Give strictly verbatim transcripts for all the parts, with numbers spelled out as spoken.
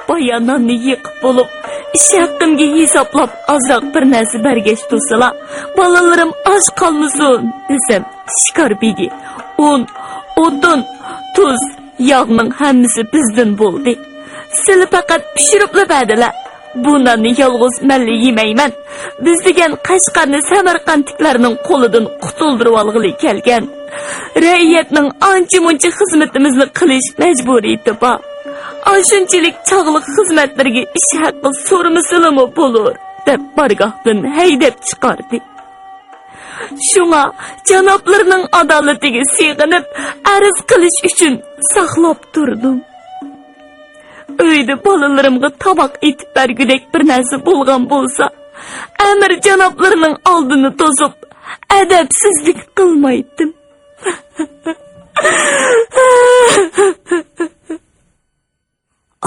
بايا ناننى يېقىپ بولۇپ، ئىش ھەققىمگە ھېسابلاپ ئازراق بىر نەرسە بەرگەچ تۇرسىلا، بالىلىرىم ئاچ قالمىسۇن دېسەم، شىكار بېگى، ئۇن، ئوتۇن، تۇز، ياغنىڭ ھەممىسى بىزدىن بولدى. سىلى پەقەت پىشۇرۇپلا بەردىلە. بۇ ناننى يالغۇز مەنلا يېمەيمەن. بىز دېگەن قەشقەرنى سەمەرقەنتلىكلەرنىڭ قولىدىن قۇتۇلدۇرۇۋالغىلى كەلگەن. رەئىيەتنىڭ ئانچە-مۇنچە خىزمىتىمىزنى قىلىش مەجبۇرىيىتى بار. ئاشۇنچىلىك چاغلىق خىزمەتلىرىگە ئىش ھەققى سورىمىسىلىمۇ بولۇر، دەپ بارگاھتىن ھەيدەپ چىقاردى. شۇڭا جانابلىرىنىڭ ئادالىتىگە سېغىنىپ، ئەرز قىلىش ئۈچۈن ساقلاپ تۇردۇم. ئۆيدە بالىلىرىمغا تاماق ئېتىپ بەرگۈدەك بىر نەرسە بولغان بولسا، ئەمىر جانابلىرىنىڭ ئالدىنى توسۇپ، ئەدەپسىزلىك قىلمايتتىم.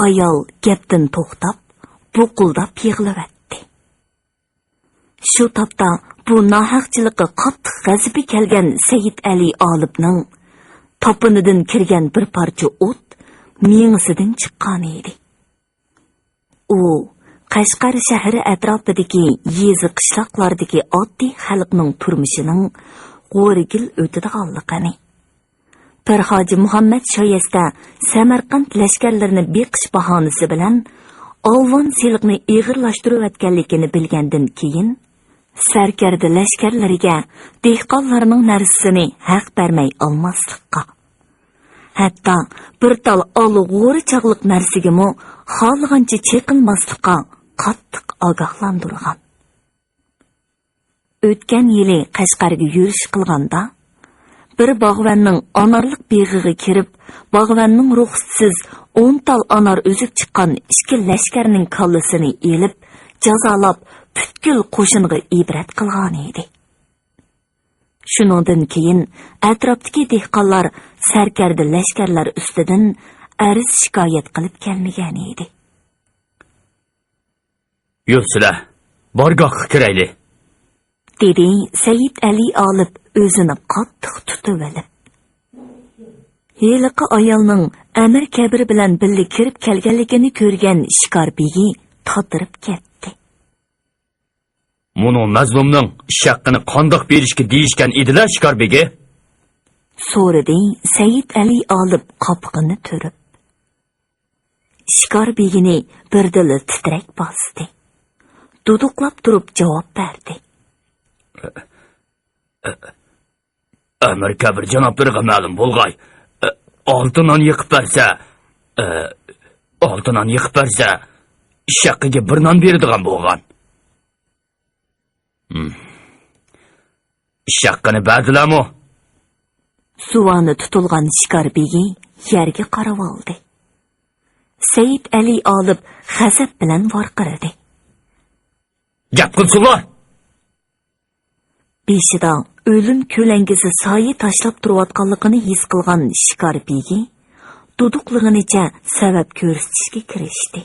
ئايال گەپتىن توختاپ، بۇقۇلداپ يىغلىۋەتتى. شۇ تاپتا بۇ ناھەقچىلىققا قاتتىق غەزىپى كەلگەن سەيىت ئەلى ئالىپنىڭ تاپىنىدىن كىرگەن بىر پارچە ئوت مېڭىسىدىن چىققانىدى. ئۇ قەشقەر شەھىرى ئەتراپىدىكى يېزا قىشلاقلاردىكى ئاددىي خەلقنىڭ تۇرمۇشىنىڭ غورىگىل ئۆتىدىغانلىقىنى، پىرھاجى مۇھەممەد شايەستە سەمەرقەنت لەشكەرلىرىنى بېقىش باھانىسى بىلەن ئالۋان سېلىقنى ئېغىرلاشتۇرۇۋەتكەنلىكىنى بىلگەندىن كېيىن، سەركەردە لەشكەرلىرىگە دېھقانلارنىڭ نەرسىسىنى ھەق بەرمەي ئالماسلىققا، ھەتتا بىر تال ئالا غورا چاغلىق نەرسىگىمۇ خالىغانچە چېقىلماسلىققا قاتتىق ئاگاھلاندۇرغان. ئۆتكەن يىلى قەشقەرگە يۈرۈش قىلغاندا، بىر باغۋەننىڭ ئانارلىق بېغىغا كىرىپ، باغۋەننىڭ رۇخسىتىسىز ئون تال ئانار ئۈزۈپ چىققان ئىككى لەشكەرنىڭ كاللىسىنى ئېلىپ، جازالاپ، پۈتكۈل قوشۇنغا ئىبرەت قىلغانىدى. شۇنىڭدىن كېيىن ئەتراپتىكى دېھقانلار سەركەردە لەشكەرلەر ئۈستىدىن ئەرز-شىكايەت قىلىپ كەلمىگەنىدى. يۈرسىلە، بارگاھقا كىرەيلى، دېدى سەيىت ئەلى ئالىپ ئۆزىنى قاتتىق تۇتۇۋېلىپ. ھېلىقى ئايالنىڭ ئەمىر كەبىر بىلەن بىللە كىرىپ كەلگەنلىكىنى كۆرگەن شىكار بېگى تاتىرىپ كەتتى. مۇنۇ مەزلۇمنىڭ ئىش ھەققىنى قانداق بېرىشكە دېيىشكەن ئىدىلە، شىكار بېگى؟ سورىدى سەيىت ئەلى ئالىپ قاپىقىنى تۈرۈپ. شىكار بېگىنى بىردىنلا تىترەك باستى. دۇدۇقلاپ تۇرۇپ جاۋاب بەردى. ئەمىر كەبىر جانابلىرىغا مەلۇم بولغاي، ئالتە نان يېقىپ بەرسە، ئالتە نان يېقىپ بەرسە، ئىش ھەققىگە بىر نان بېرىدىغان بولغان. ھىم. ئىش ھەققىنى بەردىلەمۇ؟ زۇۋانى تۇتۇلغان شىكار بېگى يەرگە قارىۋالدى. سەيىت ئەلى ئالىپ غەزەپ بىلەن ۋارقىرىدى. گەپ قىلسۇنلار! بېشىدا ئۆلۈم كۆلەڭگىسى سايە تاشلاپ تۇرۇۋاتقانلىقىنى ھېس قىلغان شىكار بېگى دۇدۇقلىغىنىچە سەۋەب كۆرسىتىشكە كىرىشتى.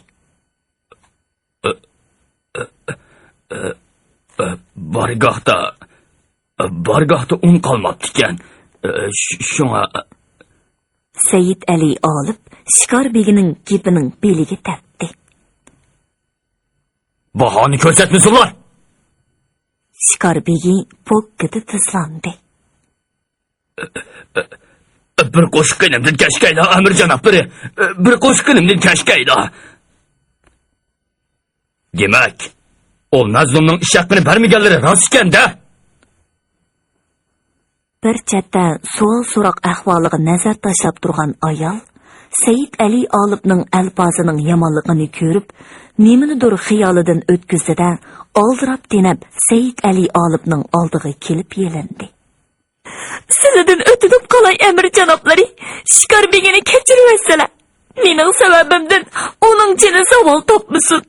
بارگاھتا، بارگاھتا ئۇن قالماپتىكەن. ش-، شۇڭا. سەيىت ئەلى ئالىپ شىكار بېگىنىڭ گېپىنىڭ بېلىگە تەپتى. باھانى كۆرسەتمىسۇنلار! شىكار بېگى پوككىدە تىزلاندى. بىر قوشۇق قېنىمدىن كەچكەيلا، ئەمىر جانابلىرى! بىر قوشۇق قېنىمدىن كەچكەيلا! دېمەك، ئۇ مەزلۇمنىڭ ئىش ھەققىنى بەرمىگەنلىرى راست ئىكەن-دە! بىر چەتتە سوئال-سوراق ئەھۋالىغا نەزەر تاشلاپ تۇرغان ئايال سەيىت ئەلى ئالىپنىڭ ئەلپازىنىڭ يامانلىقىنى كۆرۈپ، نېمىنىدۇر خىيالىدىن ئۆتكۈزدى-دە، ئالدىراپ-تېنەپ سەيىت ئەلى ئالىپنىڭ ئالدىغا كېلىپ يېلىندى. سىلىدىن ئۆتۈنۈپ قالاي، ئەمىر جانابلىرى، شىكار بېگىنى كەچۈرۈۋەتسىلە. مېنىڭ سەۋەبىمدىن ئۇنىڭ جېنى زاۋال تاپمىسۇن.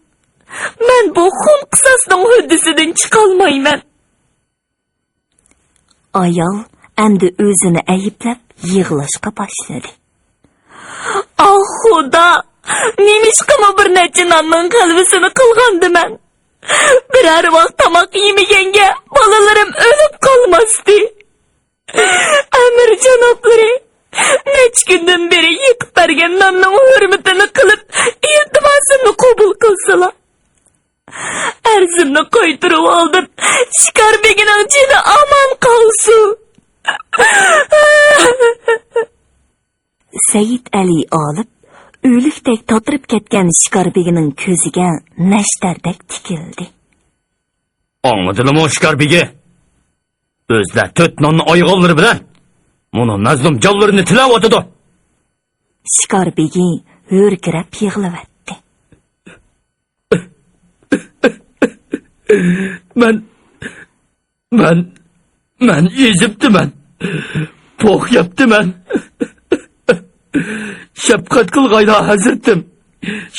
مەن بۇ خۇن قىساسنىڭ ھۆددىسىدىن چىقالمايمەن. ئايال ئەمدى ئۆزىنى ئەيىبلەپ يىغلاشقا باشلىدى. ئاھ، خۇدا! نېمىشقىمۇ بىر نەچچە ناننىڭ غەلۋىسىنى قىلغاندىمەن؟ بىرەر ۋاق تاماق يېمىگەنگە بالىلىرىم ئۆلۈپ قالماستى. ئەمىر جانابلىرى، نەچچە كۈندىن بېرى يېقىپ بەرگەن ناننىڭ ھۆرمىتىنى قىلىپ، ئىلتىماسىنى سەيىت ئەلى ئالىپ ئۆلۈكتەك تاتىرىپ كەتكەن شىكار بېگىنىڭ كۆزىگە نەشتەردەك تىكىلدى. ئاڭلىدىلىمۇ، شىكار بېگى؟ ئۆزلەر تۆت ناننى ئايىغانلىرى بىلەن مۇنۇ مەزلۇم جانلىرىنى تىلەۋاتىدۇ. شىكار بېگى ھۆركىرەپ يىغلىۋەتتى. مەن، مەن، مەن ئېزىپتىمەن. پوق يەپتىمەن. شەپقەت قىلغايلا، ھەزرىتىم.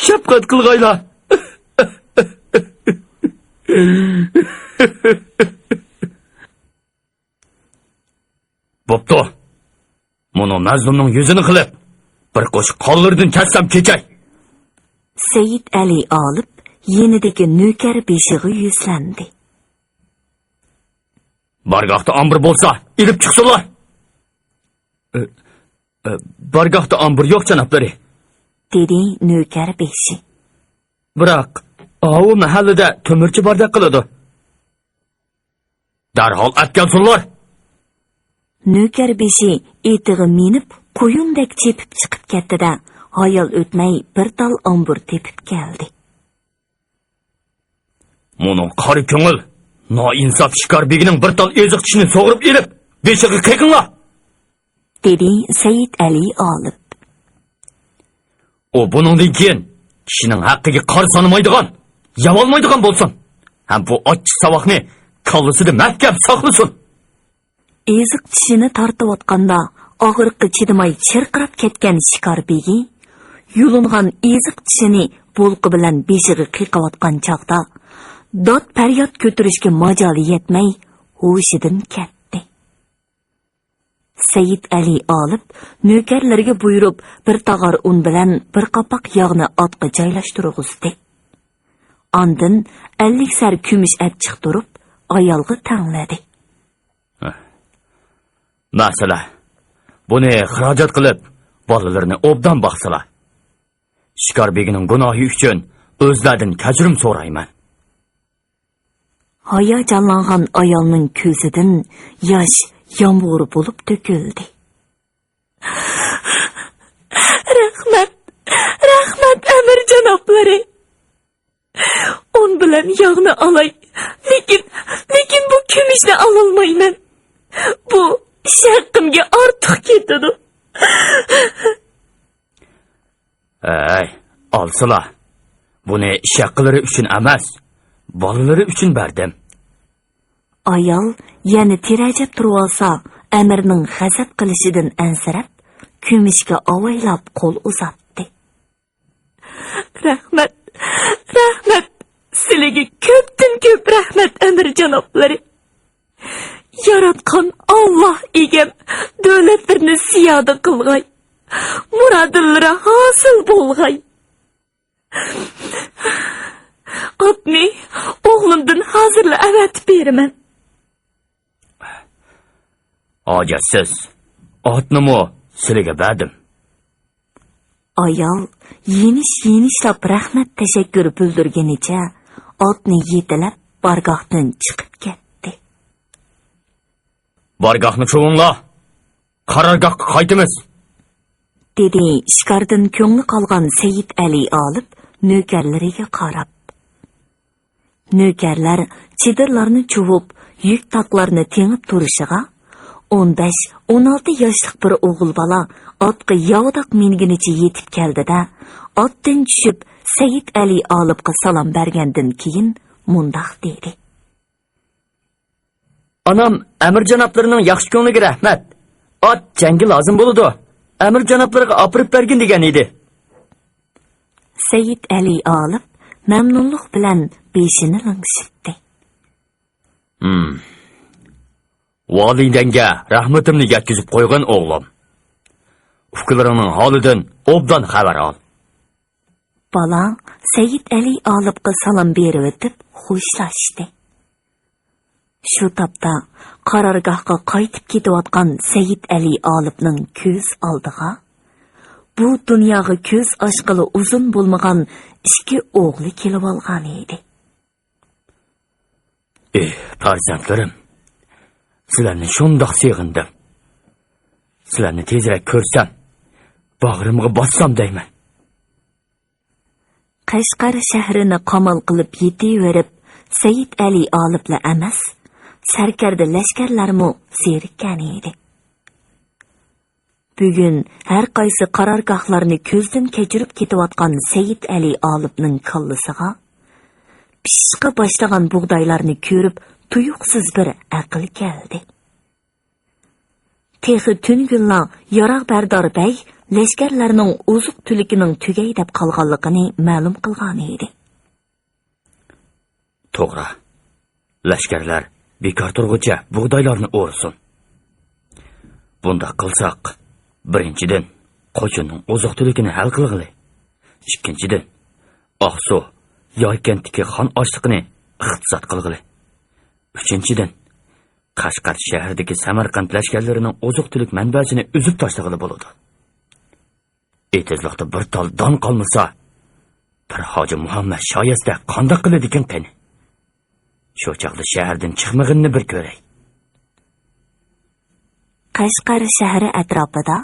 شەپقەت قىلغايلا. بوپتۇ. مۇنۇ مەزلۇمنىڭ يۈزىنى قىلىپ، بىر قوشۇق قانلىرىدىن كەتسەم كېچەي. سەيىت ئەلى ئالىپ يېنىدىكى نۆكەر بېشىغا يۈزلەندى. بارگاھتا ئامبىر بولسا، ئېلىپ چىقسۇنلار. ئە، ئە، بارگاھتا ئامبىر يوق، جانابلىرى. دېدى نۆكەر بېشى. بىراق، ئاۋۇ مەھەللىدە تۆمۈرچى باردەك قىلىدۇ. دەرھال ئەتكەلسۇنلار! نۆكەر بېشى ئېتىغا مىنىپ، قۇيۇندەك چېپىپ چىقىپ كەتتى-دە، ھايال ئۆتمەي بىر تال ئامبۇر تېپىپ كەلدى. مۇنۇ قارا كۆڭۈل، نائىنساپ شىكار بېگىنىڭ بىر تال ئېزىق چىشىنى سۇغۇرۇپ ئېلىپ، بېشىغا قېقىڭلار! دېدى سەيىت ئەلى ئالىپ. ئۇ بۇنىڭدىن كېيىن كىشىنىڭ ھەققىگە قارا سانىمايدىغان، يەۋالمايدىغان بولسۇن. ھەم بۇ ئاچچىق ساۋاقنى كاللىسىدا مەھكەم ساقلىسۇن. ئېزىق چىشىنى تارتىۋاتقاندا، ئاغرىققا چىدىماي چىرقىراپ كەتكەن شىكار بېگى يۇلۇنغان ئېزىق چىشىنى بولقا بىلەن بېشىغا قېقىۋاتقان چاغدا، داد-پەرياد كۆتۈرۈشكە ماجالى يەتمەي، ھوشىدىن كەتتى. سەيىت ئەلى ئالىپ نۆكەرلىرىگە بۇيرۇپ، بىر تاغار ئۇن بىلەن بىر قاپاق ياغنى ئاتقا جايلاشتۇرغۇزدى. ئاندىن ئەللىك سەر كۈمۈش ئەپ چىقتۇرۇپ، ئايالغا تەڭلىدى. مەسىلە، بۇنى خىراجەت قىلىپ، بالىلىرىنى ئوبدان باقسىلا. شىكار بېگىنىڭ گۇناھى ئۈچۈن ئۆزلەردىن كەچۈرۈم سورايمەن. ھاياجانلانغان ئايالنىڭ كۆزىدىن ياش يامغۇر بولۇپ تۆكۈلدى. رەھمەت، رەھمەت، ئەمىر جانابلىرى. ئۇن بىلەن ياغنى ئالاي، لېكىن، لېكىن بۇ كۈمۈشنى ئالالمايمەن. بۇ ئىش ھەققىمگە ئارتۇق كېتىدۇ. ھەي، ئالسىلا. بۇنى ئىش ھەققىلىرى ئۈچۈن ئەمەس، بالىلىرى ئۈچۈن بەردىم. ئايال يەنە تىرەجەپ تۇرۇۋالسا، ئەمىرنىڭ غەزەپ قىلىشىدىن ئەنسىرەپ، كۈمۈشكە ئاۋايلاپ قول ئۇزاتتى. رەھمەت، رەھمەت، سىلىگە كۆپتىن كۆپ رەھمەت، ئەمىر جانابلىرى. ياراتقان ئاللاھ ئىگەم دۆلەتلىرىنى زىيادە قىلغاي، مۇرادىلىرى ھاسىل بولغاي. ئاتنى ئوغلۇمدىن ھازىرلا ئەۋەتىپ بېرىمەن. ھاجەتسىز، ئاتنىمۇ سىلىگە بەردىم. ئايال يېنىش-يېنىشلاپ رەھمەت تەشەككۈر بىلدۈرگىنىچە ئاتنى يېتىلەپ بارگاھتىن چىقىپ كەتتى. بارگاھنى چۇۋۇڭلار، قارارگاھقا قايتىمىز. دېدى شىكاردىن كۆڭلى قالغان سەيىت ئەلى ئالىپ نۆكەرلىرىگە قاراپ. نۆكەرلەر چېدىرلارنى چۇۋۇپ، يۈك تاقلارنى تېڭىپ تۇرۇشىغا، ئون بەش، ئون ئالتە ياشلىق بىر ئوغۇل بالا ئاتقا ياۋىداق مىنگىنىچە يېتىپ كەلدى-دە، ئاتتىن چۈشۈپ، سەيىت ئەلى ئالىپقا سالام بەرگەندىن كېيىن مۇنداق دېدى. ئانام ئەمىر جانابلىرىنىڭ ياخشى كۆڭلىگە رەھمەت. ئات جەڭگە لازىم بولىدۇ. ئەمىر جانابلىرىغا ئاپىرىپ بەرگىن دېگەن ئىدى. سەيىت ئەلى ئالىپ مەمنۇنلۇق بىلەن بېشىنى لىڭشىتتى. ھىم. ۋالىدەڭگە رەھمىتىمنى يەتكۈزۈپ قويغىن، ئوغلۇم. ئۇكىلىرىڭنىڭ ھالىدىن ئوبدان خەۋەر ئال. بالا سەيىت ئەلى ئالىپقا سالام بېرىۋېتىپ خوشلاشتى. شۇ تاپتا قارارگاھقا قايتىپ كېتىۋاتقان سەيىت ئەلى ئالىپنىڭ كۆز ئالدىغا بۇ دۇنياغا كۆز ئاچقىلى ئۇزۇن بولمىغان ئىككى ئوغلى كېلىۋالغانىدى. ئېھ، پەرزەنتلىرىم، سىلەرنى شۇنداق سېغىندىم. سىلەرنى تېزرەك كۆرسەم، باغرىمغا باستام دەيمەن. قەشقەر شەھىرىنى قامال قىلىپ يېتىۋېرىپ، سەيىت ئەلى ئالىپلا ئەمەس، سەركەردە لەشكەرلەرمۇ زېرىككەن ئىدى. بۈگۈن ھەر قايسى قارارگاھلارنى كۆزدىن كەچۈرۈپ كېتىۋاتقان سەيىت ئەلى ئالىپنىڭ كاللىسىغا پىشىشقا باشلىغان بۇغدايلارنى كۆرۈپ، تۇيۇقسىز بىر ئەقىل كەلدى. تېخى تۈنۈگۈنلا ياراغ بەردار بەگ لەشكەرلەرنىڭ ئوزۇق-تۈلۈكىنىڭ تۈگەي دەپ قالغانلىقىنى مەلۇم قىلغانىدى. توغرا. لەشكەرلەر بىكار تۇرغۇچە بۇغدايلارنى ئورسۇن. بۇنداق قىلساق، بىرىنچىدىن، قوشۇننىڭ ئوزۇق-تۈلۈكىنى ھەل قىلغىلى. ئىككىنچىدىن، ئاقسۇ، ياركەنتتىكى خان ئاشلىقىنى ئىقتىساد قىلغىلى. ئۈچىنچىدىن، قەشقەر شەھىرىدىكى سەمەرقەنت لەشكەرلىرىنىڭ ئوزۇق-تۈلۈك مەنبەسىنى ئۈزۈپ تاشلىغىلى بولىدۇ. ئېتىزلىقتا بىر تال دان قالمىسا، پىر ھاجى مۇھەممەد شايەستە قانداق قىلىدىكىن قېنى؟ شۇ چاغدا شەھەردىن چىقمىغىنىنى بىر كۆرەي. قەشقەر شەھىرى ئەتراپىدا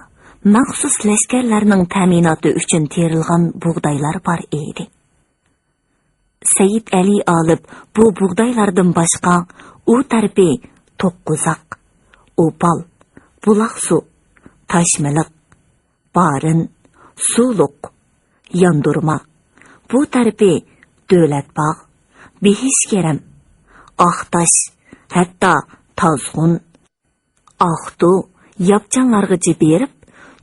مەخسۇس لەشكەرلەرنىڭ تەمىناتى ئۈچۈن تېرىلغان بۇغدايلار بار ئىدى. سەيىت ئەلى ئالىپ بۇ بۇغدايلاردىن باشقا ئۇ تەرىپى توققۇزاق، ئوپال، بۇلاقسۇ، تاشمىلىق، بارىن، سۇلۇق، ياندۇرما، بۇ تەرىپى دۆلەتباغ، بېھىشكېرەم، ئاقتاش، ھەتتا تازغۇن، ئاقتۇ، ياپچانلارغىچە بېرىپ،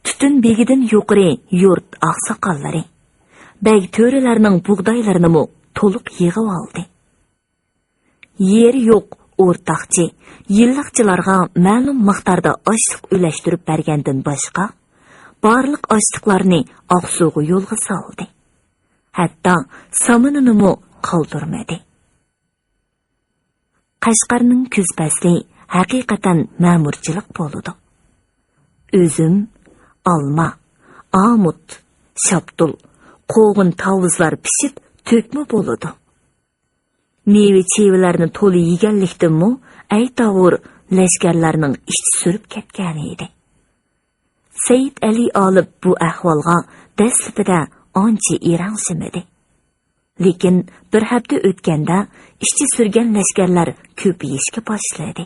تۈتۈن بېگىدىن يۇقىرى يۇرت ئاقساقاللىرى، بەگ تۆرىلەرنىڭ بۇغدايلىرىنىمۇ تولۇق يىغىۋالدى. يېرى يوق ئورتاقچى، يىللىقچىلارغا مەلۇم مىقداردا ئاشلىق ئۈلەشتۈرۈپ بەرگەندىن باشقا، بارلىق ئاشلىقلارنى ئاقسۇغا يولغا سالدى. ھەتتا سامىنىنىمۇ قالدۇرمىدى. قەشقەرنىڭ كۈز پەسلى ھەقىقەتەن مەمۇرچىلىق بولىدۇ. ئۈزۈم، ئالما، ئامۇت، شاپتۇل، قوغۇن، تاۋۇزلار پىشىپ تۆكمە بولىدۇ. مېۋە-چېۋىلەرنى تولا يېگەنلىكتىنمۇ ئەيتاۋۇر لەشكەرلەرنىڭ ئىچى سۈرۈپ كەتكەنىدى. سەيىت ئەلى ئالىپ بۇ ئەھۋالغا دەسلىپىدە ئانچە ئېرەنسىمىدى. لېكىن بىر ھەپتە ئۆتكەندە ئىچى سۈرگەن لەشكەرلەر كۆپىيىشكە باشلىدى.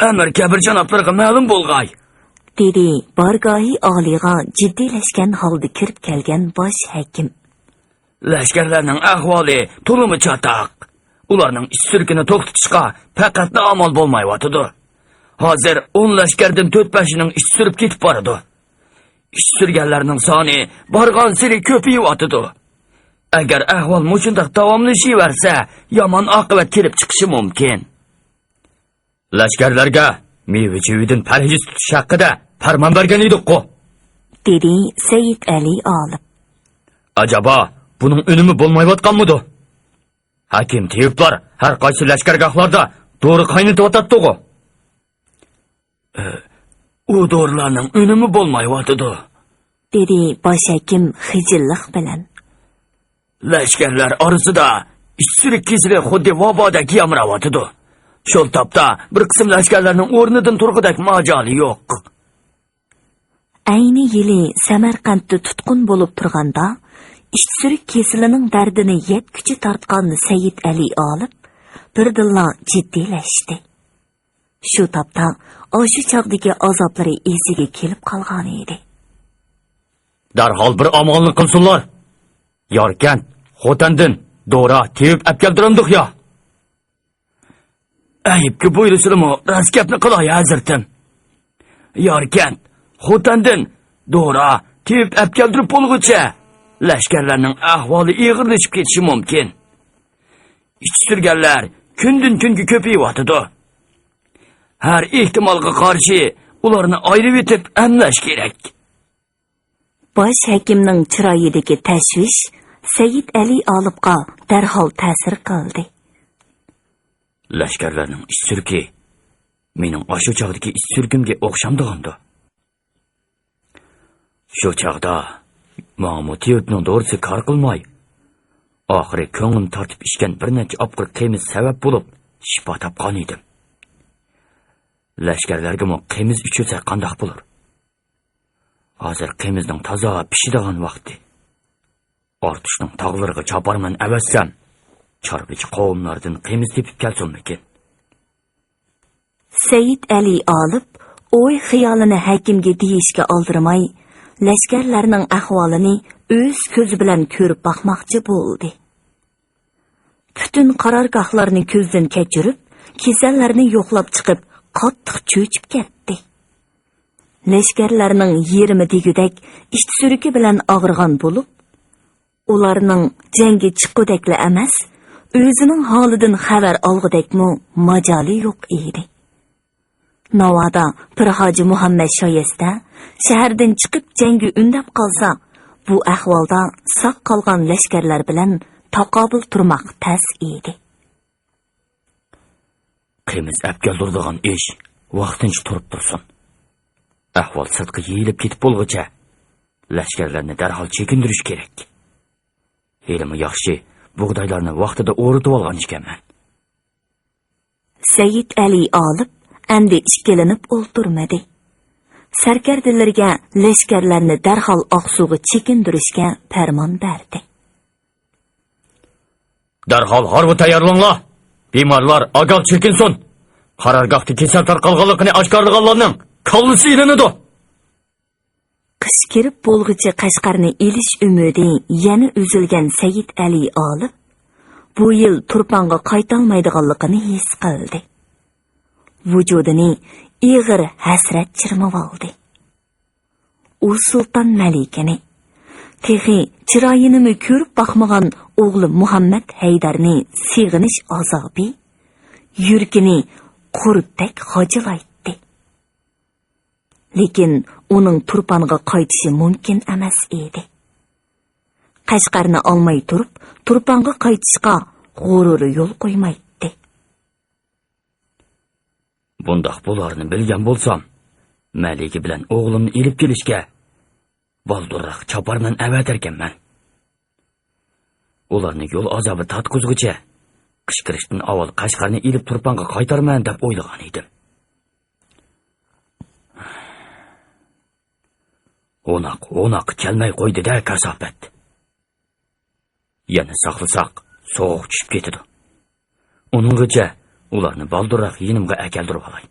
ئەمىر كەبىر جانابلىرىغا مەلۇم بولغاي، دېدى بارگاھى ئالىيغا جىددىيلەشكەن ھالدا كىرىپ كەلگەن باش ھەكىم. لەشكەرلەرنىڭ ئەھۋالى تولىمۇ چاتاق. ئۇلارنىڭ ئىچ سۈركىنى توختىتىشقا پەقەتلا ئامال بولمايۋاتىدۇ. ھازىر ئون لەشكەردىن تۆت-بەشىنىڭ ئىچ سۈرۈپ كېتىپ بارىدۇ. ئىچ سۈرگەنلەرنىڭ سانى بارغانسېرى كۆپىيىۋاتىدۇ. ئەگەر ئەھۋال مۇشۇنداق داۋاملىشىۋەرسە، يامان ئاقىۋەت كېلىپ چىقىشى مۇمكىن. لەشكەرلەرگە مېۋە-چېۋىدىن پەرھىز تۇتۇش ھەققىدە پەرمان بەرگەن ئىدۇققۇ، دېدى سەيىت ئەلى ئالىپ. ئەجەبا، بۇنىڭ ئۈنۈمى بولمايۋاتقانمىدۇ؟ ھەكىم تېۋىپلار ھەر قايسى لەشكەرگاھلاردا دورا قاينىتىۋاتاتتىغۇ؟ ئۇ دورىلارنىڭ ئۈنۈمى بولمايۋاتىدۇ، دېدى باش ھەكىم خىجىللىق بىلەن. لەشكەرلەر ئارىسىدا ئىچ سۈرۈك كېسىلى خۇددى ۋابادەك يامراۋاتىدۇ. شۇ تاپتا بىر قىسىم لەشكەرلەرنىڭ ئورنىدىن تۇرغۇدەك ماجالى يوق. ئەينى يىلى سەمەرقەنتتە تۇتقۇن بولۇپ تۇرغاندا، ئىچ سۈرۈك كېسىلىنىڭ دەردىنى يەتكۈچە تارتقان سەيىت ئەلى ئالىپ بىردىنلا جىددىيلەشتى. شۇ تاپتا ئاشۇ چاغدىكى ئازابلىرى ئېسىگە كېلىپ قالغانىدى. دەرھال بىر ئامالنى قىلسۇنلار. ياركەنت، خوتەندىن دورا تېۋىپ ئەپكەلدۈرەمدۇق يا؟ ئەيىبكە بۇيرۇسىلىمۇ راست گەپنى قىلاي، ھەزرىتىم. ياركەنت، خوتەندىن دورا تېۋىپ ئەپكەلدۈرۈپ بولغۇچە، لەشكەرلەرنىڭ ئەھۋالى ئېغىرلىشىپ كېتىشى مۇمكىن. ئىچ سۈرگەنلەر كۈندىن-كۈنگە كۆپىيىۋاتىدۇ. ھەر ئېھتىمالغا قارشى ئۇلارنى ئايرىۋېتىپ ئەملەش كېرەك. باش ھەكىمنىڭ چىرايىدىكى تەشۋىش سەيىت ئەلى ئالىپقا دەرھال تەسىر قىلدى. لەشكەرلەرنىڭ ئىچ سۈركى مېنىڭ ئاشۇ چاغدىكى ئىچ سۈركۈمگە ئوخشامدىغاندۇ؟ شۇ چاغدا ماڭىمۇ تېۋىپنىڭ دورىسى كار قىلماي، ئاخىرى كۆڭلۈم تارتىپ ئىچكەن بىر نەچچە ئاپقۇر قېمىز سەۋەب بولۇپ شىپا تاپقان ئىدىم. لەشكەرلەرگىمۇ قېمىز ئىچۈرسە قانداق بولۇر؟ ھازىر قىمىزنىڭ تازا پىشىدىغان ۋاقتى. ئارتۇشنىڭ تاغلىرىغا چاپارمەن ئەۋەتسەم، چارۋىچى قوۋملاردىن قىمىز تېپىپ كەلسۇنمىكىن؟ سەيىت ئەلى ئالىپ ئوي-خىيالىنى ھەكىمگە دېيىشكە ئالدىرىماي، لەشكەرلەرنىڭ ئەھۋالىنى ئۆز كۆزى بىلەن كۆرۈپ باقماقچى بولدى. پۈتۈن قارارگاھلارنى كۆزدىن كەچۈرۈپ، كېسەللەرنى يوقلاپ چىقىپ، قاتتىق چۆچۈپ كەتتى. لەشكەرلەرنىڭ يېرىمى دېگۈدەك ئىچ سۈرۈكى بىلەن ئاغرىغان بولۇپ، ئۇلارنىڭ جەڭگە چىققۇدەكلا ئەمەس، ئۆزىنىڭ ھالىدىن خەۋەر ئالغۇدەكمۇ ماجالى يوق ئىدى. ناۋادا پىرھاجى مۇھەممەد شايەستە شەھەردىن چىقىپ جەڭگە ئۈندەپ قالسا، بۇ ئەھۋالدا ساق قالغان لەشكەرلەر بىلەن تاقابىل تۇرماق تەس ئىدى. قىمىز ئەپ كەلتۈرىدىغان ئىش ۋاقتىنچە تۇرۇپ تۇرسۇن. ئەھۋال سىرتقا يېيىلىپ كېتىپ بولغۇچە، لەشكەرلەرنى دەرھال چېكىندۈرۈش كېرەك. ھېلىمۇ ياخشى، بۇغدايلارنى ۋاقتىدا ئورىتىۋالغان ئىكەنمەن. سەيىت ئەلى ئالىپ ئەمدى ئىككىلىنىپ ئولتۇرمىدى. سەركەردىلىرىگە لەشكەرلەرنى دەرھال ئاقسۇغا چېكىندۈرۈشكە پەرمان بەردى. دەرھال ھارۋا تەييارلاڭلار! بىمارلار ئاگاھ چېكىنسۇن! قارارگاھتا كېسەل تارقالغانلىقىنى ئاشكارىلىغانلارنىڭ كاللىسى ئېلىنىدۇ! قىش كىرىپ بولغۇچە قەشقەرنى ئېلىش ئۈمىدى يەنە ئۈزۈلگەن سەيىت ئەلى ئالىپ بۇ يىل تۇرپانغا قايتالمايدىغانلىقىنى ھېس قىلدى. ۋۇجۇدىنى ئېغىر ھەسرەت چىرمىۋالدى. ئۇ سۇلتان مەلىكىنى، تېخى چىرايىنىمۇ كۆرۈپ باقمىغان ئوغلى مۇھەممەد ھەيدەرنى سېغىنىش ئازابى يۈرىكىنى قۇرتتەك خاجىلايتتى. لېكىن ئۇنىڭ تۇرپانغا قايتىشى مۇمكىن ئەمەس ئىدى. قەشقەرنى ئالماي تۇرۇپ، تۇرپانغا قايتىشقا غۇرۇرى يول قويمايتتى. بۇنداق بولارنى بىلگەن بولسام، مەلىكە بىلەن ئوغلۇمنى ئېلىپ كېلىشكە بالدۇرراق چاپارمەن ئەۋەتەركەنمەن. ئۇلارنى يول ئازابى تارتقۇزغۇچە، قىچقىرىشتىن ئاۋۋال قەشقەرنى ئېلىپ تۇرپانغا قايتارمەن دەپ ئويلىغان ئىدىم. ھوناق، ھوناق كەلمەي قويدى-دە، كاساپەت. يەنە ساقلىساق، سوغۇق چۈشۈپ كېتىدۇ. ئۇنىڭغىچە ئۇلارنى بالدۇرراق يېنىمغا ئەكەلدۈرۈۋالاي.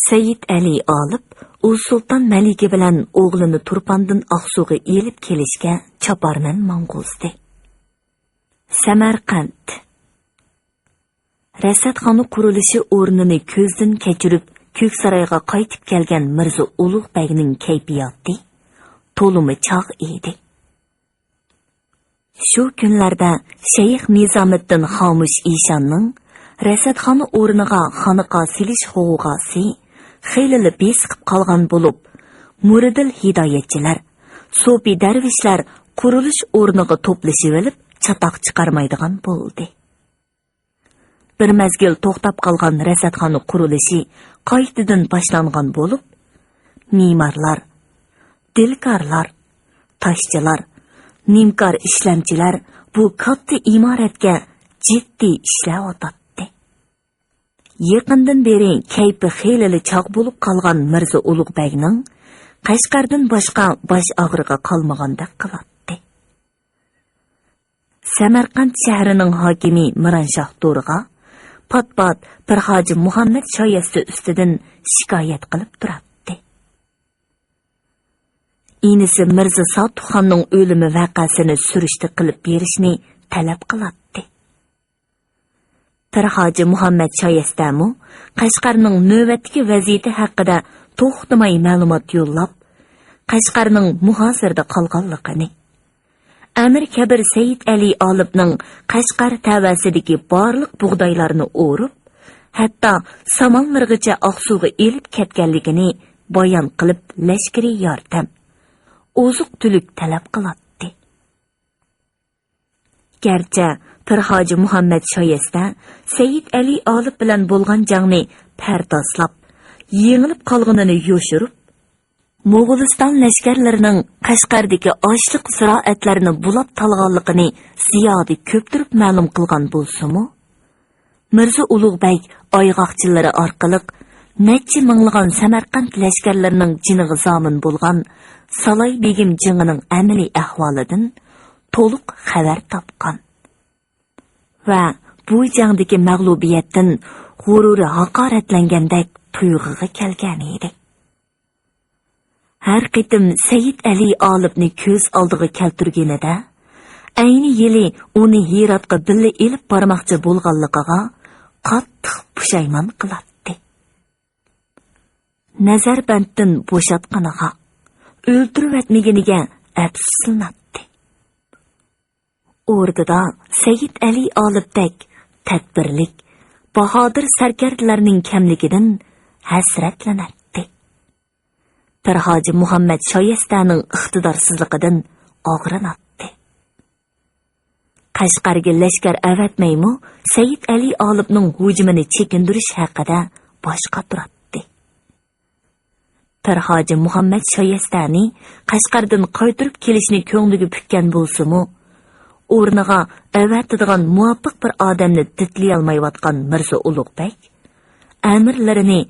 سەيىد ئەلى ئالىپ ئۇ سۇلتان مەلىكە بىلەن ئوغلىنى تۇرپاندىن ئاقسۇغا ئېلىپ كېلىشكە چاپارمەن ماڭغۇزدى. سەمەرقەنت. رەسەتخانا قۇرۇلۇشى ئورنىنى كۆزدىن كەچۈرۈپ، كۆكسارايغا قايتىپ كەلگەن مىرزا ئۇلۇغ بەگنىڭ كەيپىياتى تولىمۇ چاغ ئىدى. شۇ كۈنلەردە شەيخ نىزامىددىن خامۇش ئىشاننىڭ رەسەتخانا ئورنىغا خانىقا سېلىش غوۋغاسى خېلىلا بېسىقىپ قالغان بولۇپ، مۇرىدىل ھىدايەتچىلەر، سوپى دەرۋىشلەر قۇرۇلۇش ئورنىغا توپلىشىۋېلىپ، چاتاق چىقارمايدىغان بولدى. بىر مەزگىل توختاپ قالغان رەسەتخانا قۇرۇلۇشى قايتىدىن باشلانغان بولۇپ، مېمارلار، دىلكارلار، تاشچىلار، نىمكار ئىشلەمچىلەر بۇ كاتتا ئىمارەتكە جىددىي ئىشلەۋاتاتتى. يېقىندىن بېرى كەيپى خېلىلا چاغ بولۇپ قالغان مىرزا ئۇلۇغ بەگنىڭ قەشقەردىن باشقا باش ئاغرىقى قالمىغاندەك قىلاتتى. سەمەرقەنت شەھىرىنىڭ ھاكىمى مىرانشاھ دورىغا پات-پات پىرخاجى مۇھەممەد شايەستە ئۈستىدىن شىكايەت قىلىپ تۇراتتى. ئىنىسى مىرزا ساتۇخاننىڭ ئۆلۈمى ۋەقەسىنى سۈرۈشتە قىلىپ بېرىشنى تەلەپ قىلاتتى. پىرخاجى مۇھەممەد شايەستەمۇ قەشقەرنىڭ نۆۋەتتىكى ۋەزىيىتى ھەققىدە توختىماي مەلۇمات يوللاپ، قەشقەرنىڭ مۇھاسىرىدە قالغانلىقىنى، ئەمىر كەبىر سەيىد ئەلى ئالىپنىڭ قەشقەر تەۋەسىدىكى بارلىق بۇغدايلارنى ئورۇپ، ھەتتا سامانلىرىغىچە ئاقسۇغا ئېلىپ كەتكەنلىكىنى بايان قىلىپ، لەشكىرىي ياردەم، ئوزۇق-تۈلۈك تەلەپ قىلاتتى. گەرچە پىرخاجى مۇھەممەد شايەستە سەيىد ئەلى ئالىپ بىلەن بولغان جەڭنى پەردازلاپ، يېڭىلىپ قالغىنىنى يوشۇرۇپ، موغۇلىستان لەشكەرلىرىنىڭ قەشقەردىكى ئاشلىق زىرائەتلەرنى بۇلاپ تالغانلىقىنى زىيادە كۆپتۈرۈپ مەلۇم قىلغان بولسىمۇ، مىرزا ئۇلۇغ بەگ ئايغاقچىلىرى ئارقىلىق نەچچە مىڭلىغان سەمەرقەنت لەشكەرلىرىنىڭ جېنىغا زامىن بولغان سالاي بېگىم جېڭىنىڭ ئەمەلىي ئەھۋالىدىن تولۇق خەۋەر تاپقان ۋە بۇ جەڭدىكى مەغلۇبىيەتتىن غۇرۇرى ھاقارەتلەنگەندەك تۇيغۇغا كەلگەن ئىدى. ھەر قېتىم سەيىد ئەلى ئالىپنى كۆز ئالدىغا كەلتۈرگىنىدە، ئەينى يىلى ئۇنى ھىراتقا بىللە ئېلىپ بارماقچى بولغانلىقىغا قاتتىق پۇشايمان قىلاتتى. نەزەربەندتىن بوشاتقىنىغا، ئۆلتۈرۈۋەتمىگىنىگە ئەپسۇسلىناتتى. ئوردىدا سەيىد ئەلى ئالىپتەك تەدبىرلىك، باھادىر سەركەردىلەرنىڭ كەملىكىدىن ھەسرەتلىنەتتى. پىرھاجى مۇھەممەد شايەستەنىڭ ئىقتىدارسىزلىقىدىن ئاغرىناتتى. قەشقەرگە لەشكەر ئەۋەتمەيمۇ، سەيىد ئەلى ئالىپنىڭ ھۇجۇمىنى چېكىندۈرۈش ھەققىدە باش قاتۇراتتى. پىرھاجى مۇھەممەد شايەستەنى قەشقەردىن قايتۇرۇپ كېلىشنى كۆڭلىگە پۈككەن بولسىمۇ، ئورنىغا ئەۋەتىدىغان مۇۋاپىق بىر ئادەمنى دىتلىيالمايۋاتقان مىرزا ئۇلۇغ بەگ ئەمىرلىرىنى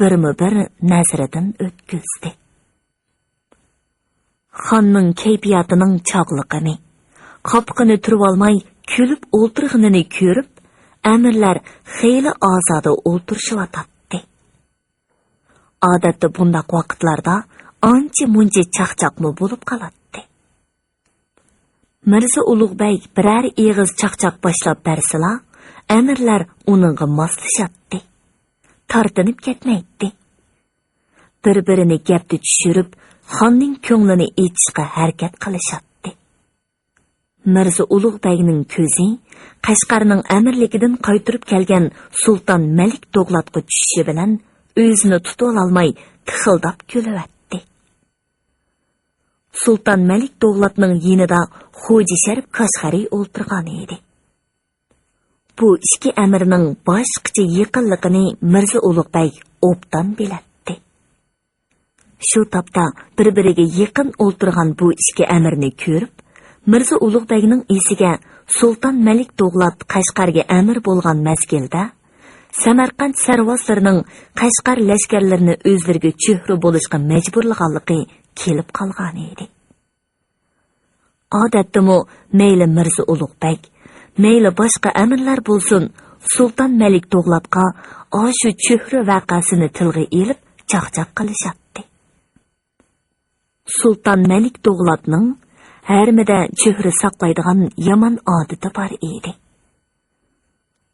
بىرمۇ بىر نەزىرىدىن ئۆتكۈزدى. خاننىڭ كەيپىياتىنىڭ چاغلىقىنى، قاپىقىنى تۈرۈۋالماي كۈلۈپ ئولتۇرغىنىنى كۆرۈپ، ئەمىرلەر خېلى ئازادە ئولتۇرۇشۇۋاتاتتى. ئادەتتە بۇنداق ۋاقىتلاردا ئانچە-مۇنچە چاقچاقمۇ بولۇپ قالاتتى. مىرزا ئۇلۇغ بەگ بىرەر ئېغىز چاقچاق باشلاپ بەرسىلا، ئەمىرلەر ئۇنىڭغا ماسلىشاتتى. تارتىنىپ كەتمەيتتى. بىر-بىرىنى گەپتە چۈشۈرۈپ، خاننىڭ كۆڭلىنى ئېچىشقا ھەرىكەت قىلىشاتتى. مىرزا ئۇلۇغ بەگنىڭ كۆزى قەشقەرنىڭ ئەمىرلىكىدىن قايتۇرۇپ كەلگەن سۇلتان مەلىك دوغلاتقا چۈشۈشى بىلەن ئۆزىنى تۇتۇۋالالماي تىخىلداپ كۈلۈۋەتتى. سۇلتان مەلىك دوغلاتنىڭ يېنىدا خوجا شەرىپ كاشغەرى ئولتۇرغان ئىدى. بۇ ئىككى ئەمىرنىڭ باشقىچە يېقىنلىقىنى مىرزا ئۇلۇغ بەگ ئوبدان بىلەتتى. شۇ تاپتا بىر-بىرىگە يېقىن ئولتۇرغان بۇ ئىككى ئەمىرنى كۆرۈپ، مىرزا ئۇلۇغ بەگنىڭ ئېسىگە سۇلتان مەلىك دوغلات قەشقەرگە ئەمىر بولغان مەزگىلدە، سەمەرقەنت سەرۋازلىرىنىڭ قەشقەر لەشكەرلىرىنى ئۆزلىرىگە چۆھرە بولۇشقا مەجبۇرلىغانلىقى كېلىپ قالغان ئىدى. ئادەتتىمۇ مەيلى مىرزا ئۇلۇغ بەگ، مەيلى باشقا ئەمىرلەر بولسۇن، سۇلتان مەلىك دوغلاتقا ئاشۇ چۆھرە ۋەقەسىنى تىلغا ئېلىپ چاقچاق قىلىشاتتى. سۇلتان مەلىك دوغلاتنىڭ ھەرىمىدە چۆھرە ساقلايدىغان يامان ئادىتى بار ئىدى.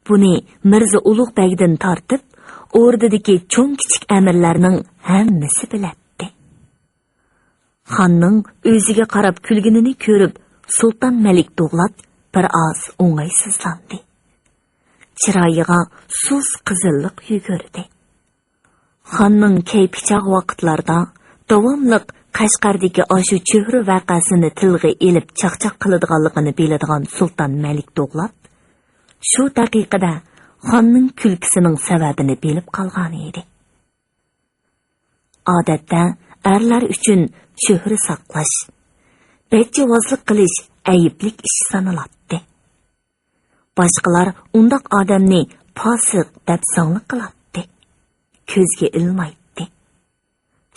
بۇنى مىرزا ئۇلۇغ بەگدىن تارتىپ، ئوردىدىكى چوڭ-كىچىك ئەمىرلەرنىڭ ھەممىسى بىلەتتى. خاننىڭ ئۆزىگە قاراپ كۈلگىنىنى كۆرۈپ، سۇلتان مەلىك دوغلات بىر ئاز ئوڭايسىزلاندى. چىرايىغا سۇس قىزىللىق يۈگۈردى. خاننىڭ كەيپى چاغ ۋاقىتلاردا داۋاملىق قەشقەردىكى ئاشۇ چۆھرە ۋەقەسىنى تىلغا ئېلىپ چاقچاق قىلىدىغانلىقىنى بىلىدىغان سۇلتان مەلىك دوغلات شۇ دەقىقىدە خاننىڭ كۈلكىسىنىڭ سەۋەبىنى بىلىپ قالغان ئىدى. ئادەتتە ئەرلەر ئۈچۈن چۆھرە ساقلاش، بەچچىۋازلىق قىلىش ئەيىبلىك ئىش سانىلاتتى. باشقىلار ئۇنداق ئادەمنى پاسىق دەپ زاڭلىق قىلاتتى، كۆزگە ئىلمايتتى.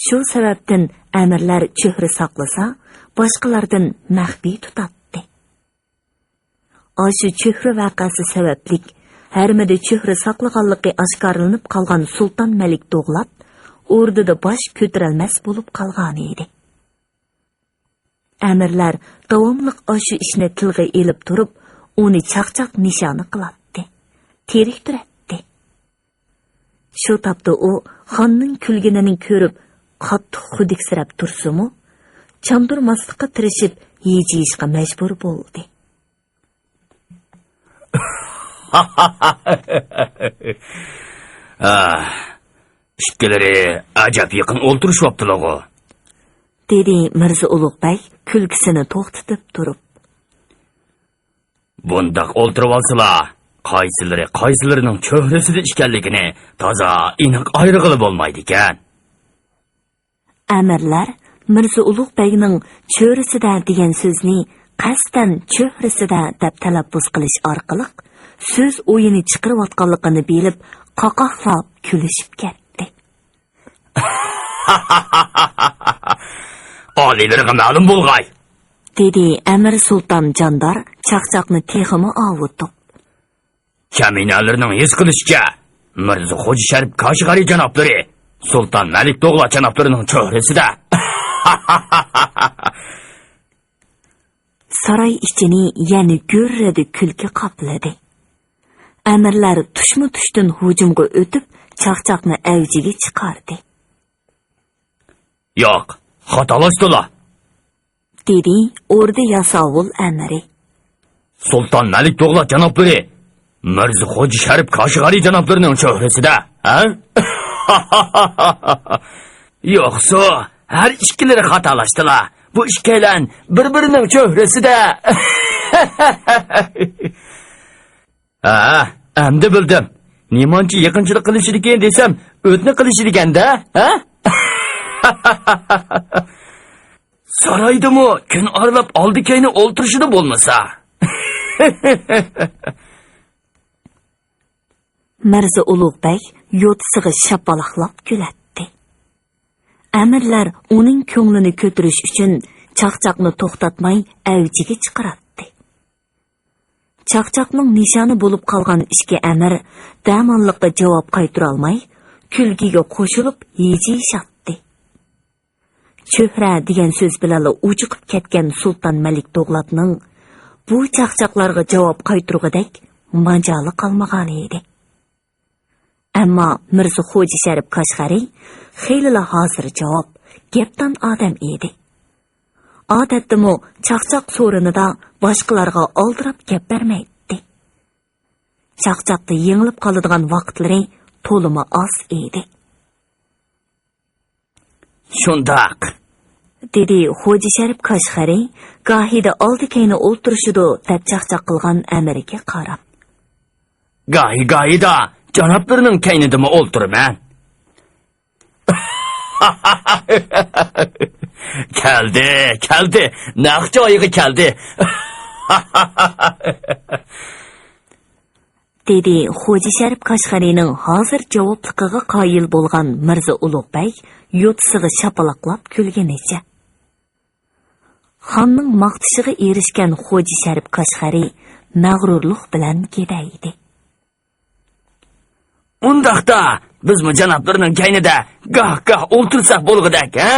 شۇ سەۋەبتىن ئەمىرلەر چۆھرە ساقلىسا، باشقىلاردىن مەخپىي تۇتاتتى. ئاشۇ چۆھرە ۋەقەسى سەۋەبلىك ھەرىمىدە چۆھرە ساقلىغانلىقى ئاشكارىلىنىپ قالغان سۇلتان مەلىك دوغلات ئوردىدا باش كۆتۈرەلمەس بولۇپ قالغانىدى. ئەمىرلەر داۋاملىق ئاشۇ ئىشنى تىلغا ئېلىپ تۇرۇپ، ئۇنى چاقچاق نىشانى قىلاتتى، تېرىكتۈرەتتى. شۇ تاپتا ئۇ خاننىڭ كۈلگىنىنى كۆرۈپ، قاتتىق خۇدۈكسىرەپ تۇرسىمۇ، چاندۇرماسلىققا تىرىشىپ، ھىجىيىشقا مەجبۇر بولدى. ئاھ، ئىككىلىرى ئەجەب يېقىن ئولتۇرۇشۇۋاپتىلىغۇ، دېدى مىرزا ئۇلۇغ بەگ كۈلكىسىنى توختىتىپ تۇرۇپ. بۇنداق ئولتۇرۇۋالسىلا، قايسىلىرى قايسىلىرىنىڭ چۆھرىسىدە ئىكەنلىكىنى تازا ئېنىق ئايرىغىلى بولمايدىكەن. ئەمىرلەر مىرزا ئۇلۇغ بەگنىڭ چۆرىسىدە دېگەن سۆزنى قەستەن چۆھرىسىدە دەپ تەلەپپۇز قىلىش ئارقىلىق سۆز ئويۇنى چىقىرىۋاتقانلىقىنى بىلىپ، قاقاقلاپ كۈلۈشۈپ كەتتى. ئالىيلىرىغا مەلۇم بولغاي، دېدى ئەمىر سۇلتان جاندار چاقچاقنى تېخىمۇ ئاۋۇتۇپ. كەمىنەلەرنىڭ ھېس قىلىشىچە، مىرزا خوجا شەرىپ كاشغەرى جانابلىرى سۇلتان مەلىك دوغلات جانابلىرىنىڭ چۆرىسىدە. ساراي ئىچىنى يەنە گۈررىدە كۈلكە قاپلىدى. ئەمىرلەر تۇشمۇ تۇشتىن ھۇجۇمغا ئۆتۈپ، چاقچاقنى ئەۋجىگە چىقاردى. ياق، خاتالاشتىلا، دېدى ئوردا ياساۋۇل ئەمىرى. سۇلتان مەلىك دوغلات جانابلىرى مىرزا خوجا شەرىپ كاشغەرى جانابلىرىنىڭ چۆرىسىدە، ھە؟ يوقسۇ، ھەر ئىككىلىرى خاتالاشتىلا. بۇ ئىككىيلەن بىر-بىرىنىڭ چۆرىسىدە. ھە، ئەمدى بىلدىم. نېمانچە يېقىنچىلىق قىلىشىدىكىن دېسەم، ئۆتنە قىلىشىدىكەن-دە، ھە؟ سارايدىمۇ كۈن ئارىلاپ ئالدى-كەينى ئولتۇرۇشىدۇ بولمىسا. مىرزا ئۇلۇغ بەگ يوتىسىغا شاپىلاقلاپ كۈلەتتى. ئەمىرلەر ئۇنىڭ كۆڭلىنى كۆتۈرۈش ئۈچۈن چاقچاقنى توختاتماي ئەۋجىگە چىقىراتتى. چاقچاقنىڭ نىشانى بولۇپ قالغان ئىككى ئەمىر دەماللىقتا جاۋاب قايتۇرالماي، كۈلكىگە قوشۇلۇپ ھىجىيىشاتتى. چۆھرە دېگەن سۆز بىلەنلا ئۇجۇقۇپ كەتكەن سۇلتان مەلىك دوغلاتنىڭ بۇ چاقچاقلارغا جاۋاب قايتۇرغۇدەك ماجالى قالمىغانىدى. ئەمما مىرزا خوجا شەرىپ كاشغەرى خېلىلا ھازىر جاۋاب، گەپدان ئادەم ئىدى. ئادەتتىمۇ چاقچاق سورۇنىدا باشقىلارغا ئالدىراپ گەپ بەرمەيتتى. چاقچاقتا يېڭىلىپ قالىدىغان ۋاقىتلىرى تولىمۇ ئاز ئىدى. شۇنداق، دېدى خوجا شەرىپ كاشغەرى گاھىدا ئالدى-كەينى ئولتۇرۇشىدۇ دەپ چاقچاق قىلغان ئەمىرگە قاراپ. گاھى-گاھىدا جانابلىرىنىڭ كەينىدىمۇ ئولتۇرىمەن. كەلدى، كەلدى، نەق جايىغا كەلدى. دېدى خوجا شەرىپ كاشغەرىنىڭ ھازىر جاۋابلىقىغا قايىل بولغان مىرزا ئۇلۇغ بەگ يوتىسىغا شاپىلاقلاپ كۈلگىنىچە. خاننىڭ ماختىشىغا ئېرىشكەن خوجا شەرىپ كاشغەرى مەغرۇرلۇق بىلەن گېدەيدى. ئۇنداقتا، بىزمۇ جانابلىرىنىڭ كەينىدە گاھ-گاھ ئولتۇرساق بولغۇدەك، ھە؟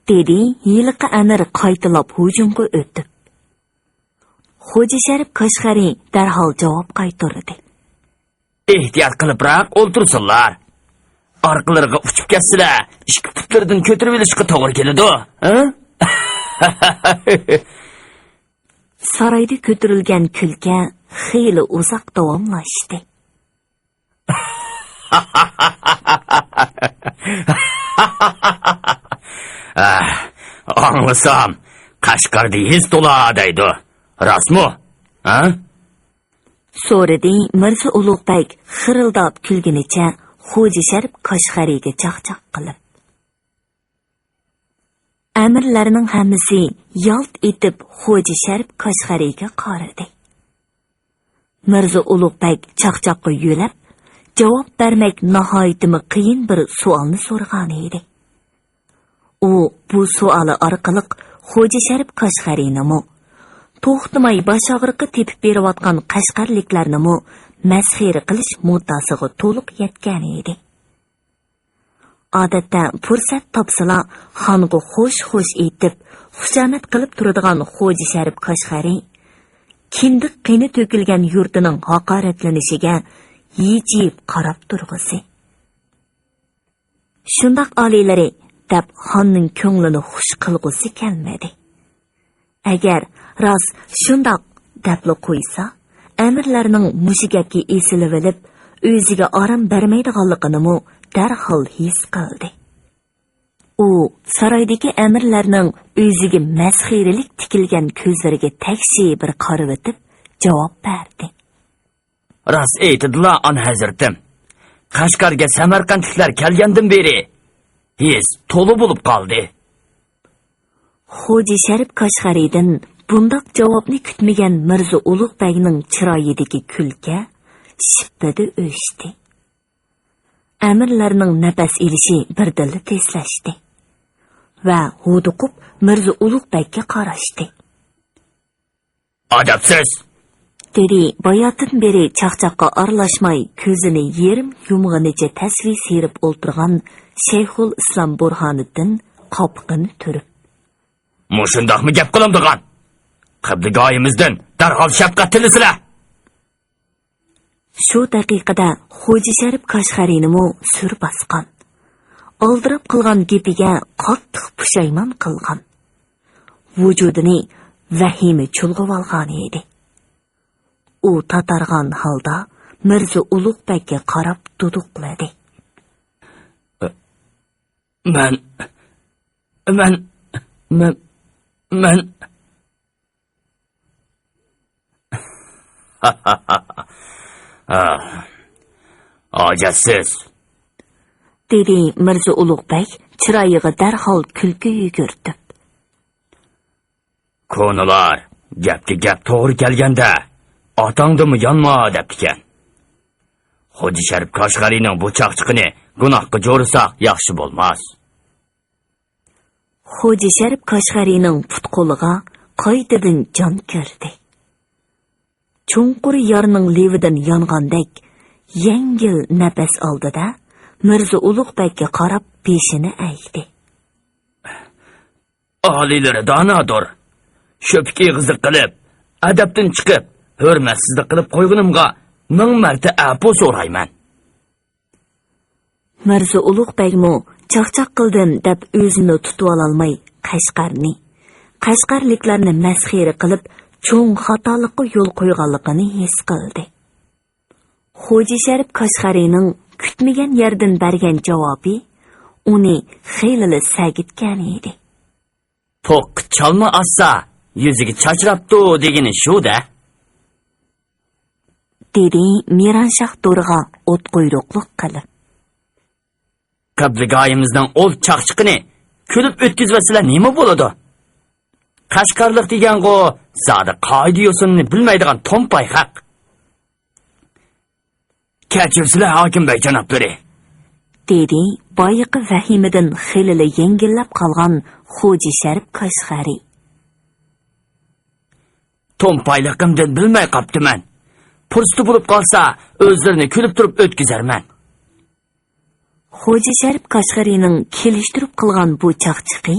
دېدى ھېلىقى ئەمىر قايتىلاپ ھۇجۇمغا ئۆتۈپ. خوجا شەرىپ كاشغەرى دەرھال جاۋاب قايتۇردى. ئېھتىيات قىلىپراق ئولتۇرسۇنلار. ئارقىلىرىغا ئۇچۇپ كەتسىلە، ئىككى پۇتلىرىدىن كۆتۈرۈۋېلىشقا توغرا كېلىدۇ، ھە؟ سارايدا كۆتۈرۈلگەن كۈلكە خېلى ئۇزاق داۋاملاشتى. ئاھ، ئاڭلىسام، قەشقەردە يېزا تولا دەيدۇ. راستمۇ؟ ھە؟ سورىدى مىرزا ئۇلۇغ بەگ خىرىلداپ كۈلگىنىچە خوجا شەرىپ كاشغەرىگە چاقچاق قىلىپ. ئەمىرلەرنىڭ ھەممىسى يالت ئېتىپ خوجا شەرىپ كاشغەرىگە قارىدى. مىرزا ئۇلۇغ بەگ چاقچاققا يۆلەپ، جاۋاب بەرمەك ناھايىتىمۇ قىيىن بىر سوئالنى سورىغانىدى. ئۇ بۇ سوئالى ئارقىلىق خوجا شەرىپ كاشغەرىنىمۇ، توختىماي باش ئاغرىقى تېپىپ بېرىۋاتقان قەشقەرلىكلەرنىمۇ مەسخىرە قىلىش مۇددىسىغا تولۇق يەتكەنىدى. ئادەتتە پۇرسەت تاپسىلا خانغا خوش-خوش ئېيتىپ، خۇشامەت قىلىپ تۇرىدىغان خوجا شەرىپ كاشغەرى كىندىك قېنى تۆكۈلگەن يۇرتىنىڭ ھاقارەتلىنىشىگە ھىجىيىپ قاراپ تۇرغۇسى. شۇنداق ئالىيلىرى دەپ خاننىڭ كۆڭلىنى خۇش قىلغۇسى كەلمىدى. ئەگەر راست شۇنداق دەپلا قويسا، ئەمىرلەرنىڭ مۇشۇ گەپكە ئېسىلىۋېلىپ، ئۆزىگە ئارام بەرمەيدىغانلىقىنىمۇ دەرھال ھېس قىلدى. ئۇ سارايدىكى ئەمىرلەرنىڭ ئۆزىگە مەسخىرىلىك تىكىلگەن كۆزلىرىگە تەكشى بىر قارىۋېتىپ جاۋاب بەردى. راست ئېيتىدىلا، ئانا ھەزرىتىم. قەشقەرگە سەمەرقەنتلىكلەر كەلگەندىن بېرى ھېس تولا بولۇپ قالدى. خوجا شەرىپ كاشغەرىدىن بۇنداق جاۋابنى كۈتمىگەن مىرزا ئۇلۇغ بەگنىڭ چىرايىدىكى كۈلكە شىپپىدە ئۆچتى. ئەمىرلەرنىڭ نەپەس ئېلىشى بىردىنلا تېزلەشتى ۋە ھودۇقۇپ مىرزا ئۇلۇغ بەگكە قاراشتى. ئەدەپسىز! دېدى باياتىن بېرى چاقچاققا ئارىلاشماي، كۆزىنى يېرىم يۇمغىنىچە تەسۋى سىيرىپ ئولتۇرغان شەيخۇل ئىسلام بۇرھانىددىن قاپىقىنى تۈرۈپ. مۇشۇنداقمۇ گەپ قىلىنىدىغان؟ قىبلىگاھىمىزدىن دەرھال شەپقەت تىلىسىلە! شۇ دەقىقىدە خوجا شەرىپ كاشغەرىنىمۇ سۈر باسقان. ئالدىراپ قىلغان گېپىگە قاتتىق پۇشايمان قىلغان. ۋۇجۇدىنى ۋەھىمە چۇلغىۋالغانىدى. ئۇ تاتارغان ھالدا مىرزا ئۇلۇغ بەگكە قاراپ دۇدۇقلىدى. مەن، مەن، مەن، مەن. ھاجەتسىز، دېدى مىرزا ئۇلۇغ بەگ چىرايىغا دەرھال كۈلكە يۈگۈرتۈپ. كونىلار، گەپكە گەپ توغرا كەلگەندە، ئاتاڭدىنمۇ يانما دەپتىكەن. خوجا شەرىپ كاشغەرىنىڭ بۇ چاقچىقىنى گۇناھقا جورىساق ياخشى بولماس. خوجا شەرىپ كاشغەرىنىڭ پۇت-قولىغا قايتىدىن جان كىردى. چوڭقۇر يارنىڭ لېۋىدىن يانغاندەك يەڭگىل نەپەس ئالدى-دە، مىرزا ئۇلۇغ بەگكە قاراپ بېشىنى ئەگدى. ئالىيلىرى دانادۇر. شۆپىكى غىزىق قىلىپ، ئەدەپتىن چىقىپ، ھۆرمەتسىزلىك قىلىپ قويغىنىمغا مىڭ مەرتە ئەپۇ سورايمەن. مىرزا ئۇلۇغ بەگمۇ چاقچاق قىلدىم دەپ ئۆزىنى تۇتۇۋالالماي قەشقەرنى، قەشقەرلىكلەرنى مەسخىرە قىلىپ چوڭ خاتالىققا يول قويغانلىقىنى ھېس قىلدى. خوجا شەرىپ كاشغەرىنىڭ كۈتمىگەن يەردىن بەرگەن جاۋابى ئۇنى خېلىلا سەگىتكەنىدى. توققا چالما ئاتسا، يۈزىگە چاچراپتۇ دېگىنى شۇ-دە. دېدى مىرانشاھ دورىغا ئوتقۇيرۇقلۇق قىلىپ. قىبلىگاھىمىزنىڭ ئۇل چاقچىقىنى كۈلۈپ ئۆتكۈزۈۋەتسىلە نېمە بولىدۇ؟ قەشقەرلىك دېگەنغۇ زادى قائىدە-يوسۇننى بىلمەيدىغان تومپاي خەق. كەچۈرسىلە، ھاكىم بەگ جانابلىرى، دېدى بايىقى ۋەھىمىدىن خېلىلا يەڭگىللەپ قالغان خوجا شەرىپ كاشغەرى. تومپايلىقىمدىن بىلمەي قاپتىمەن. پۇرسىتى بولۇپ قالسا، ئۆزلىرىنى كۈلۈپ تۇرۇپ ئۆتكۈزەرمەن. خوجا شەرىپ كاشغەرىنىڭ كېلىشتۈرۈپ قىلغان بۇ چاقچىقى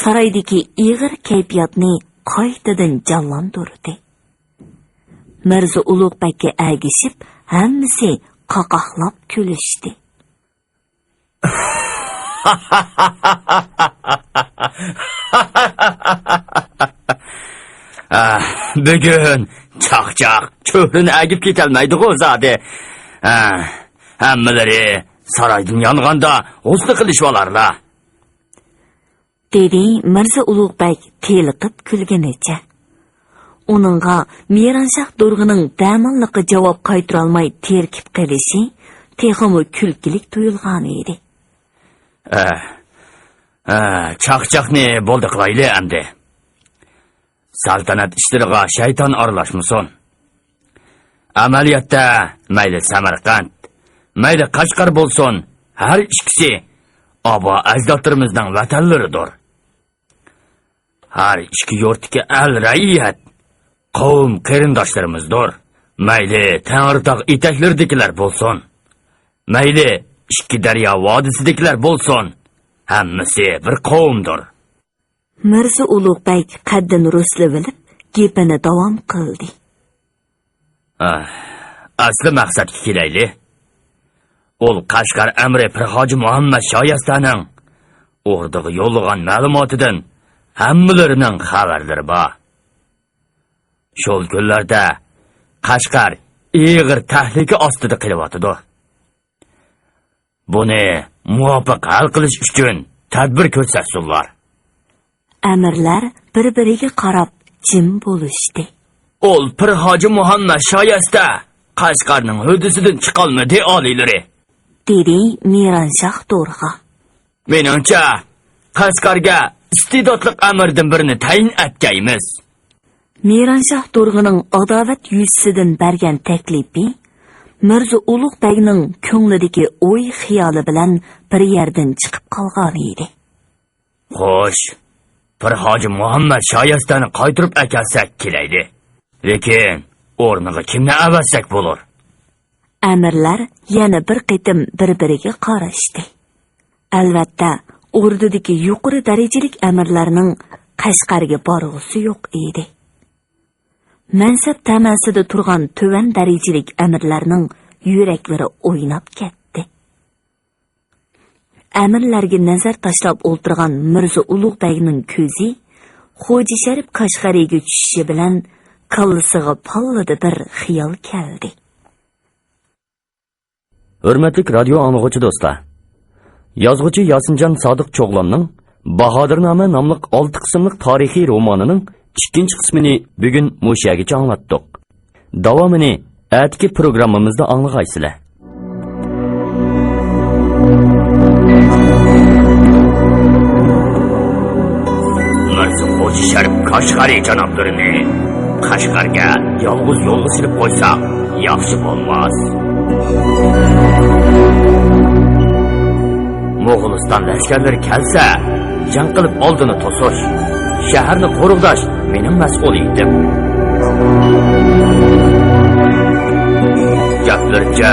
سارايدىكى ئېغىر كەيپىياتنى قايتىدىن جانلاندۇردى. مىرزا ئۇلۇغ بەگكە ئەگىشىپ، ھەممىسى قاقاقلاپ كۈلۈشتى. ئاھ، بۈگۈن چاقچاق چۆرىنى ئەگىپ كېتەلمەيدىغۇ زادى. ئاھ، ھەممىلىرى سارايدىن يانغاندا غۇسلى قىلىشىۋالارلا. دېدى مىرزا ئۇلۇغ بەگ تېلىقىپ كۈلگىنىچە. ئۇنىڭغا مىرانشاھ دورغىنىڭ دەماللىققا جاۋاب قايتۇرالماي تېرىكىپ قېلىشى تېخىمۇ كۈلكىلىك تۇيۇلغانىدى. ئە، ئە، چاقچاقنى بولدى قىلايلى ئەمدى. سەلتەنەت ئىشلىرىغا شەيتان ئارىلاشمىسۇن. ئەمەلىيەتتە، مەيلى سەمەرقەنت، مەيلى قەشقەر بولسۇن، ھەر ئىككىسى ئابا ئەجدادلىرىمىزنىڭ ۋەتەنلىرىدۇر. ھەر ئىككى يۇرتتىكى ئەل رەئىيەت، قەۋم قېرىنداشلىرىمىزدۇر. مەيلى تەڭرىتاغ ئېتەكلىرىدىكىلەر بولسۇن، مەيلى ئىككى دەريا ۋادىسىدىكىلەر بولسۇن، ھەممىسى بىر قەۋمدۇر. مىرزا ئۇلۇغ بەگ قەددىنى رۇسلىۋېلىپ، گېپىنى داۋام قىلدى. ئەسلى مەقسەتكە كېلەيلى. ئۇل قەشقەر ئەمىرى پىرخاجى مۇھەممەد شايەستەنىڭ ئوردىغا يوللىغان مەلۇماتىدىن ھەممىلىرىنىڭ خەۋەرلىرى بار. شۇ كۈنلەردە قەشقەر ئېغىر تەھلىكە ئاستىدا قېلىۋاتىدۇ. بۇنى مۇۋاپىق ھەل قىلىش ئۈچۈن تەدبىر كۆرسەتسۇنلار. ئەمىرلەر بىر-بىرىگە قاراپ جىم بولۇشتى. ئۇل پىرخاجى مۇھەممەد شايەستە قەشقەرنىڭ ھۆددىسىدىن چىقالمىدى، ئالىيلىرى، دېدى مىرانشاھ دورغا. مېنىڭچە، قەشقەرگە ئىستېداتلىق ئەمىردىن بىرنى تەيىن ئەتكەيمىز. مىرانشاھ دورغىنىڭ ئاداۋەت يۈزىسىدىن بەرگەن تەكلىپى مىرزا ئۇلۇغ بەگنىڭ كۆڭلىدىكى ئوي خىيالى بىلەن بىر يەردىن چىقىپ قالغانىدى. خوش، بىر ھاجى مۇھەممەد شايەستەنى قايتۇرۇپ ئەكەلسەك كېلەيلى. لېكىن ئورنىغا كىمنى ئەۋەتسەك بولۇر؟ ئەمىرلەر يەنە بىر قېتىم بىر-بىرىگە قاراشتى. ئەلۋەتتە، ئوردىدىكى يۇقىرى دەرىجىلىك ئەمىرلەرنىڭ قەشقەرگە بارغۇسى يوق ئىدى. مەنسەپ تەمەسىدە تۇرغان تۆۋەن دەرىجىلىك ئەمىرلەرنىڭ يۈرەكلىرى ئويناپ كەتتى. ئەمىرلەرگە نەزەر تاشلاپ ئولتۇرغان مىرزا ئۇلۇغ بەگنىڭ كۆزى خوجا شەرىپ كاشغەرىگە چۈشۈشى بىلەن كاللىسىغا پاللىدا بىر خىيال كەلدى. ھۆرمەتلىك رادىيو ئاڭلىغۇچى دوستلار! يازغۇچى ياسىنجان سادىق چوغلاننىڭ باھادىرنامە ناملىق ئالتە قىسىملىق تارىخىي رومانىنىڭ ئىككىنچى قىسمىنى بۈگۈن مۇشۇ يەرگىچە ئاڭلاتتۇق. داۋامىنى ئەتىكى پروگراممىمىزدا ئاڭلىغايسىلەر. مىرزا خوجا شەرىپ كاشغەرى جانابلىرىنى قەشقەرگە يالغۇز يولغا سېلىپ قويساق ياخشى بولماس. موغۇلىستان لەشكەرلىرى كەلسە، جەڭ قىلىپ ئالدىنى توسۇش، شەھەرنى قوغداش مېنىڭ مەسئۇلىيىتىم. گەپلىرىچە،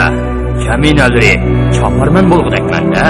كەمىنەلىرى چاپارمەن بولغۇدەكمەن-دە.